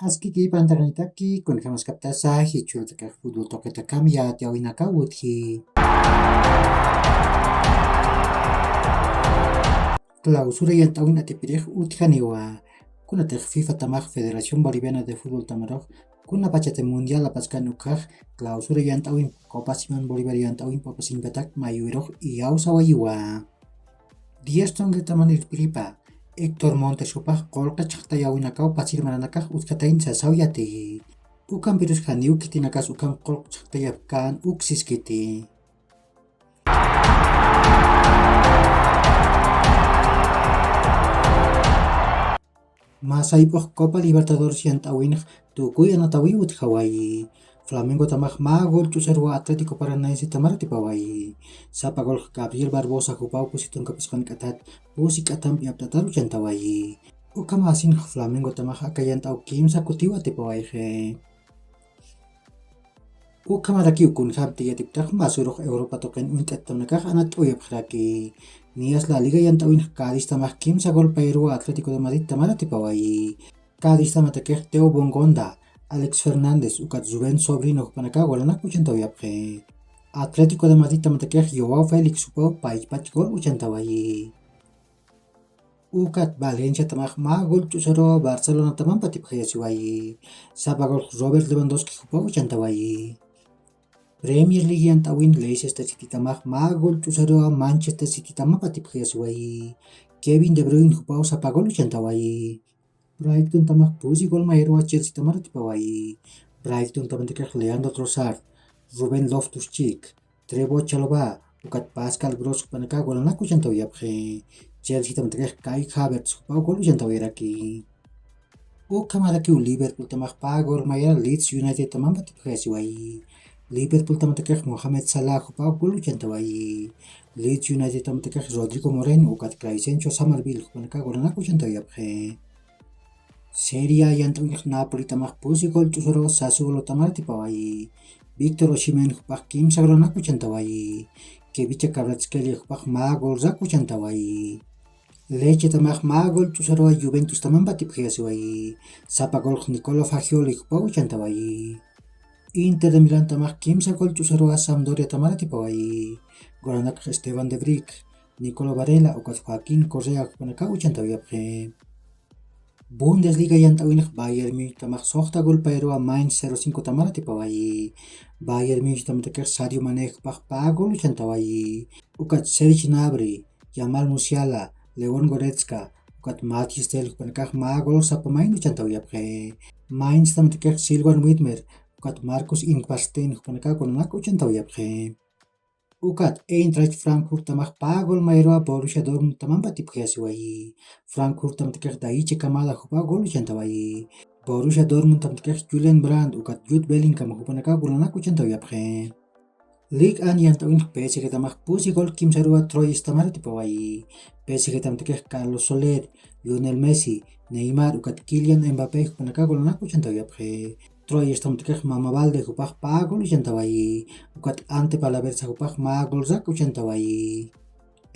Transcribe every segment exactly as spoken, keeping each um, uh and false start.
Askiki pantaranitaki, kunjamaskaptasa jichhurutakax fútbol tuqitakam yatiyäwinakaw utji. Clausura yant'äwin atipirix utjaniwa. Kunatix FIFA tamax Federación Boliviana de Fútbol tamarux, kunapachati mundial apaskan ukhax clausura yant'äwin Copa Simón Bolívar yant'äwin p'upasinpatak mayuwirux iyawsawayiwa. Diez tunka taman irpiripa, Héctor Montes jupax qullqi chhaqtayäwinakaw pasir maranakax utjatayn sasaw yatiyi. Ukampirus janiw khitinakas ukham qullqi chhaqtayapkän uk siskiti. Mä sayp'ux Copa Libertadores yant'äwinx tukuy anatawiw utjawayi. Flamengo tamax mä gol ch'usaruwa Atlético Paranaense tamar atipawayi. Sapa golx Gabriel Barbosa jupaw pusi tunka phisqank'athat pusi k'atamp yapt'atar uchantawayi. Ukhamasinx Flamengo tamax aka yant'äw kimsa kutiw atipawayxi. Ukhamarakiw kunjamti yatiptax masürux Europa tuqin uñt'attamnakax anat'uyapxaraki. Niyas La Liga yant'äwinx Cádiz tamax kimsa gol payruwa Atlético de Madrid tamar atipawayi. Cádiz tamatakix Teo Bongonda, Alex Fernández ukat Rubén Sobrino jupanakax golanak uchantawayapxi. Atlético de Madrid tamatakix Joao Félix jupaw paypach gol uchantawayi. Ukat Valencia tamax mä gol ch'usaruwa Barcelona tamamp atipxayasiwayi. Sapa gol Robert Lewandowski jupaw uchantawayi. Premier League yant'äwin Leicester City tamax mä gol ch'usaruwa Manchester City tamamp atipxayasiwayi. Kevin De Bruyne jupaw sapa gol uchantawayi. Brighton tamax pusi gol mayaruwa Chelsea tamar atipawayi. Brighton tamatakix Leandro Trossard, Ruben Loftus-Cheek, Trevoh Chalobah ukat Pascal Gross jupanakax golanak uchantawayapxi. Chelsea tamatakix Kai Havertz jupaw gol uchantawayaraki. Ukhamarakiw Liverpool tamax pä gol mayar Leeds United tamamp atipxayasiwayi. Liverpool tamatakix Mohamed Salah jupaw gol uchantawayi. Leeds United tamatakix Rodrigo Moreno ukat Crysencio Summerville jupanakax golanak uchantawayapxi. Serie A yant'äwinx Napoli tamax pusi gol ch'usaruwa Sassuolo tamar atipawayi. Victor Osimhen jupax kimsa golanak uchantawayi. Khvicha Kvaratskhelia jupax mä golrak uchantawayi. Lecce tamax mä gol ch'usaruwa Juventus tamamp atipxayasiwayi. Sapa golx Nicola Fagioli jupaw uchantawayi. Inter de Milán tamax kimsa gol ch'usaruwa Sampdoria tamar atipawayi. Golanakx Esteban De Vrij, Nicola Varela ukat Joaquín Correa jupanakax uchantawayapxi. Bundesliga yant'äwinx Bayern Múnich tamax suxta gol payruwa Mainz cero cinco tamar atipawayi. Bayern Múnich tamatakix Sadio Mané jupax pä gol uchantawayi. Ukat Serge Gnabry, Jamal Musiala, Leon Goretzka ukat Mathys Tel jupanakax mä gol sapa mayn uchantawayapxi. Mainz tamatakix Silvan Widmer ukat Marcus Inquasten jupanakax golanak uchantawayapxi. Ukat Eintracht Frankfurt tamax pä gol mayaruwa Borussia Dortmund tamamp atipxayasiwayi. Frankfurt tamatakix Daichi Kamada jupax gol uchantawayi. Borussia Dortmund tamatakix Julian Brandt ukat Jude Bellingham jupanakax golanak uchantawayapxi. Liga yant'äwinx P S G tamax pusi gol kimsaruwa Troyes tamar atipawayi. P S G tamatakix Carlos Soler, Lionel Messi, Neymar ukat Kylian Mbappé jupanakax golanak uchantawayapxi. Troyes tamatakix Mama Baldé jupax pä gol uchantawayi. Ukat Ante Palaversa jupax mä golrak uchantawayi.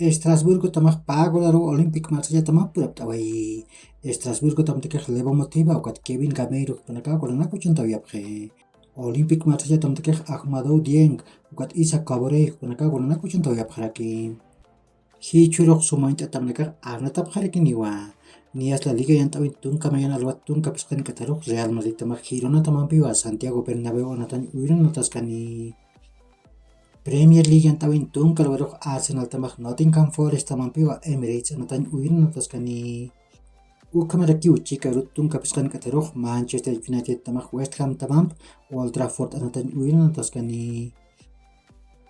Estrasburgo tamax pä golaruwa Olympique Marsella tamamp purapt'awayi. Estrasburgo tamatakix Lebo Motiva ukat Kevin Gameiro jupanakax golanak uchantawayapxi. Olympique Marsella tamatakix Ahmadou Dieng ukat Issa Kabore jupanakax golanak uchantawayapxaraki. Jichhürux suma uñt'atamnakax arnatapxarakiniwa. Niyas La Liga yant'äwin tunka mayan alwat tunka phisqank'atarux Real Madrid tamax Girona tamampiwa Santiago Bernabéu anatañ uyrunataskani. Premier League yant'äwin tunka alwarux Arsenal tamax Nottingham Forest tamampiwa Emirates anatañ uyrunataskani. Ukhamarakiw chika arut tunka phisqank'atarux Manchester United tamax West Ham tamamp Old Trafford anatañ uyrunataskani.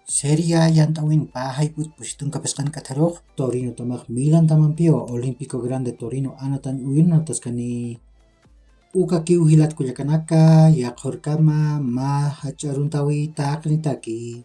Serie A yant'äwin pä jayp'ut pusi tunka phisqank'atarux Torino tamax Milan tamampiwa Olímpico Grande Torino anatañ uyrunataskani. Ukakiw jilat kullakanaka, yaqha urkama mä jach'a aruntawi taqinitaki.